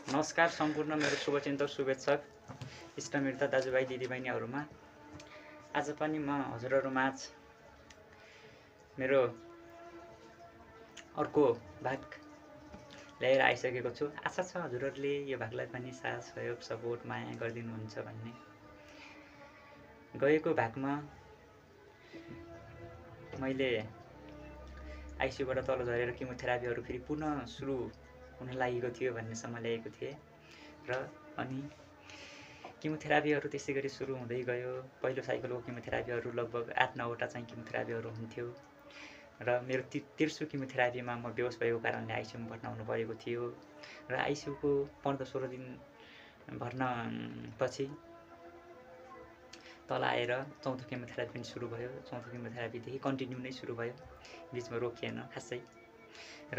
नमस्कार सम्पूर्ण मेरो शुभचिन्तक शुभेच्छक इष्टमित्र दाजुभाइ दिदीबहिनीहरूमा आज पनि म हजुरहरूमाझ मेरो अर्को भाग ल्याएर आइसकेको छु। आशा छ हजुरहरूले यो भागलाई पनि साथ सहयोग सपोर्ट माया गरिदिनुहुन्छ भन्ने। गएको भागमा मैले आइसियुबाट तल झरेर किमोथेरापीहरू फेरि पुनः सुरु हुन लागेको थियो भन्नेसम्म ल्याएको थिएँ र अनि किमोथेरापीहरू त्यसै गरी सुरु हुँदै गयो। पहिलो साइकलको किमोथेरापीहरू लगभग 8-9वटा चाहिँ किमोथेरापीहरू हुन्थ्यो र मेरो तेस्रो किमोथेरापीमा म बेहोस भएको कारणले आइसियुमा भर्ना हुनु परेको थियो र आइसियुको 15-16 दिन भर्ना पछि तल आएर चौथो किमोथेरापी पनि सुरु भयो। चौथो किमोथेरापीदेखि कन्टिन्यू नै सुरु भयो, बिचमा रोकिएन खासै र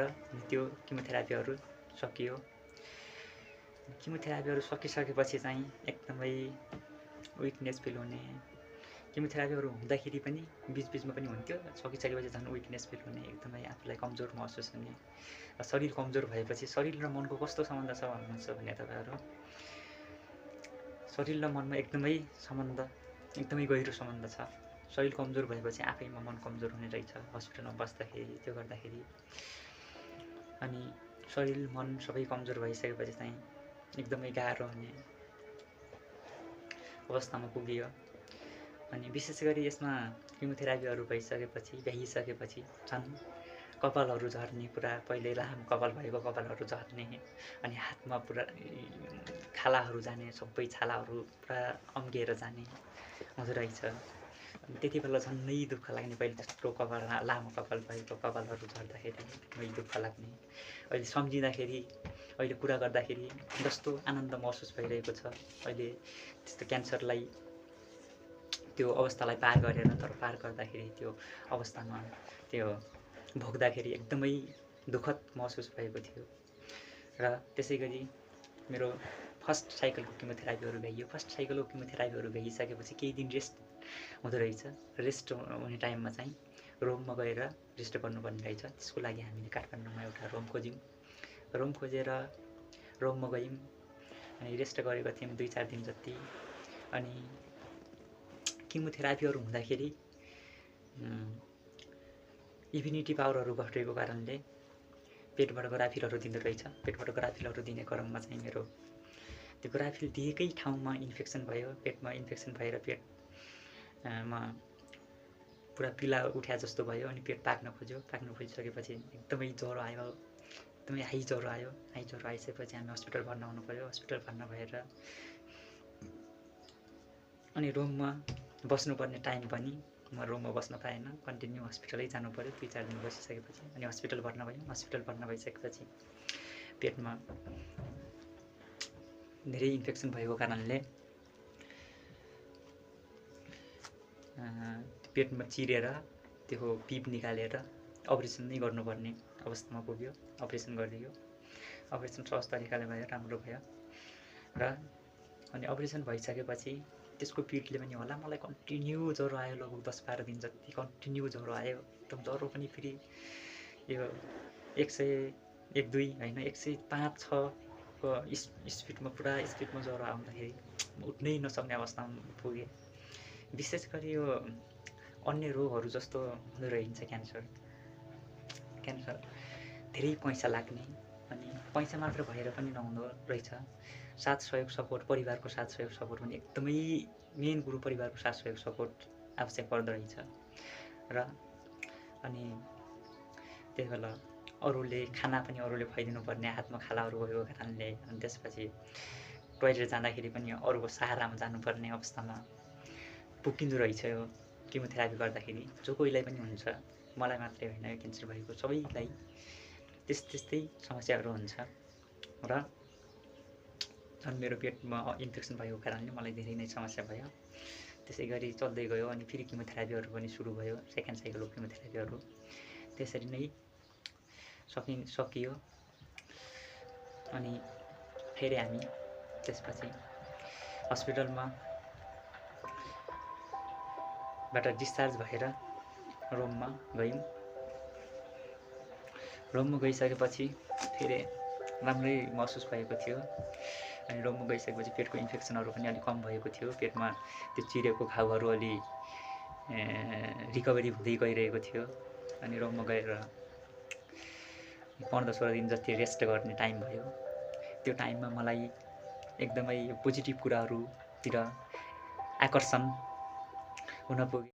त्यो किमोथेरापीहरू सकियो। किमोथेरापीहरू सकिसकेपछि चाहिँ एकदमै विकनेस फिल हुने, किमोथेरापीहरू हुँदाखेरि पनि बिचबिचमा पनि हुन्थ्यो, सकिसकेपछि झन् विकनेस फिल हुने, एकदमै आफूलाई कमजोर महसुस हुने। शरीर कमजोर भएपछि शरीर र मनको कस्तो सम्बन्ध छ भन्नुहुन्छ भने तपाईँहरू, शरीर र मनमा एकदमै गहिरो सम्बन्ध छ। शरीर कमजोर भएपछि आफैमा मन कमजोर हुने रहेछ हस्पिटलमा बस्दाखेरि, त्यो गर्दाखेरि। अनि शरीर मन सबै कमजोर भइसकेपछि चाहिँ एकदमै गाह्रो हुने अवस्थामा पुगियो। अनि विशेष गरी यसमा किमोथेरापीहरू भइसकेपछि झन् कपालहरू झर्ने, पुरा पहिले लामो कपाल भएको कपालहरू झर्ने, अनि हातमा पुरा खालाहरू जाने, सबै छालाहरू पुरा अम्किएर जाने हुँदो रहेछ। त्यति बेला झन्नै दुःख लाग्ने, पहिले त्यत्रो कपाल लामो कपाल भएको कपालहरू झर्दाखेरि एकदमै दुःख लाग्ने। अहिले सम्झिँदाखेरि, अहिले कुरा गर्दाखेरि जस्तो आनन्द महसुस भइरहेको छ। अहिले त्यस्तो क्यान्सरलाई, त्यो अवस्थालाई पार गरेर, तर पार गर्दाखेरि त्यो अवस्थामा त्यो भोग्दाखेरि एकदमै दुःखद महसुस भएको थियो। र त्यसै गरी मेरो फर्स्ट साइकलको किमोथेरापीहरू भ्याइयो। फर्स्ट साइकलको किमोथेरापीहरू भ्याइसकेपछि केही दिन रेस्ट हुँदो रहेछ। रेस्ट हुने टाइममा चाहिँ रोममा गएर रेस्ट गर्नुपर्ने रहेछ। त्यसको लागि हामीले काठमाडौँमा एउटा रोम खोज्यौँ। रोम खोजेर रोममा गयौँ अनि रेस्ट गरेको थियौँ 2-4 दिन जति। अनि किमोथेरापीहरू हुँदाखेरि इम्युनिटी पावरहरू घटेको कारणले पेटबाट ग्राफिलहरू दिँदो रहेछ। पेटबाट ग्राफिलहरू दिने क्रममा चाहिँ मेरो त्यो ग्राफिल दिएकै ठाउँमा इन्फेक्सन भयो। पेटमा इन्फेक्सन भएर पेटमा पुरा पिला उठ्या जस्तो भयो। अनि पेट पाक्न खोजिसकेपछि एकदमै ज्वरो आयो, एकदमै हाई ज्वरो आयो। हाई ज्वरो आइसकेपछि हामी हस्पिटल भर्ना हुनु पऱ्यो। हस्पिटल भर्ना भएर अनि रोममा बस्नुपर्ने टाइम पनि म रोममा बस्न पाएन, कन्टिन्यू हस्पिटलै जानु पऱ्यो 2-4 दिन बसिसकेपछि। अनि हस्पिटल भर्ना भयौँ। हस्पिटल भर्ना भइसकेपछि पेटमा धेरै इन्फेक्सन भएको कारणले पेटमा चिरेर त्यो पिप निकालेर अपरेसन नै गर्नुपर्ने अवस्थामा पुग्यो। अपरेसन गरिदियो। अपरेसन सहज तरिकाले भयो, राम्रो भयो। र अनि अपरेसन भइसकेपछि त्यसको पिडले पनि होला, मलाई कन्टिन्यू ज्वरो आयो। लगभग 10-12 दिन जति कन्टिन्यू ज्वरो आयो। एकदम ज्वरो पनि फेरि यो 100-102 होइन, 105-6 को स्पिडमा, पुरा स्पिडमा ज्वरो आउँदाखेरि उठ्नै नसक्ने अवस्थामा पुगेँ। विशेष गरी यो अन्य रोगहरू जस्तो हुँदो रहन्छ क्यान्सर धेरै पैसा लाग्ने, अनि पैसा मात्र भएर पनि नहुँदो रहेछ। साथ सहयोग सपोर्ट, परिवारको साथ सहयोग सपोर्ट पनि एकदमै मेन कुरो। परिवारको साथ सहयोग सपोर्ट आवश्यक पर्दो रहेछ। र अनि त्यही बेला अरूले खाना पनि अरूले खुवाइदिनु पर्ने, हातमा खालाहरू भएको कारणले। अनि त्यसपछि टोइलेट जाँदाखेरि पनि अरूको सहारामा जानुपर्ने अवस्थामा पुगिँदो रहेछ। यो किमोथेरापी गर्दाखेरि जो कोहीलाई पनि हुन्छ, मलाई मात्रै होइन, यो क्यान्सर भएको सबैलाई त्यस्तै समस्याहरू हुन्छ। र झन् मेरो पेटमा इन्फेक्सन भएको कारणले मलाई धेरै नै समस्या भयो। त्यसै गरी चल्दै गयो। अनि फेरि किमोथेरापीहरू पनि सुरु भयो, सेकेन्ड साइकलको किमोथेरापीहरू। त्यसरी नै सकियो। अनि फेरि हामी त्यसपछि हस्पिटलमा बाट डिस्चार्ज भएर रोममा गयौँ। रोममा गइसकेपछि फेरि राम्रै महसुस भएको थियो। अनि रोममा गइसकेपछि पेटको इन्फेक्सनहरू पनि अलिक कम भएको थियो। पेटमा त्यो चिरेको घाउहरू अलि रिकभरी हुँदै गइरहेको थियो। अनि रोममा गएर 15-16 दिन जति रेस्ट गर्ने टाइम भयो। त्यो टाइममा मलाई एकदमै पोजिटिभ कुराहरूतिर आकर्षण हुन पुग्यो।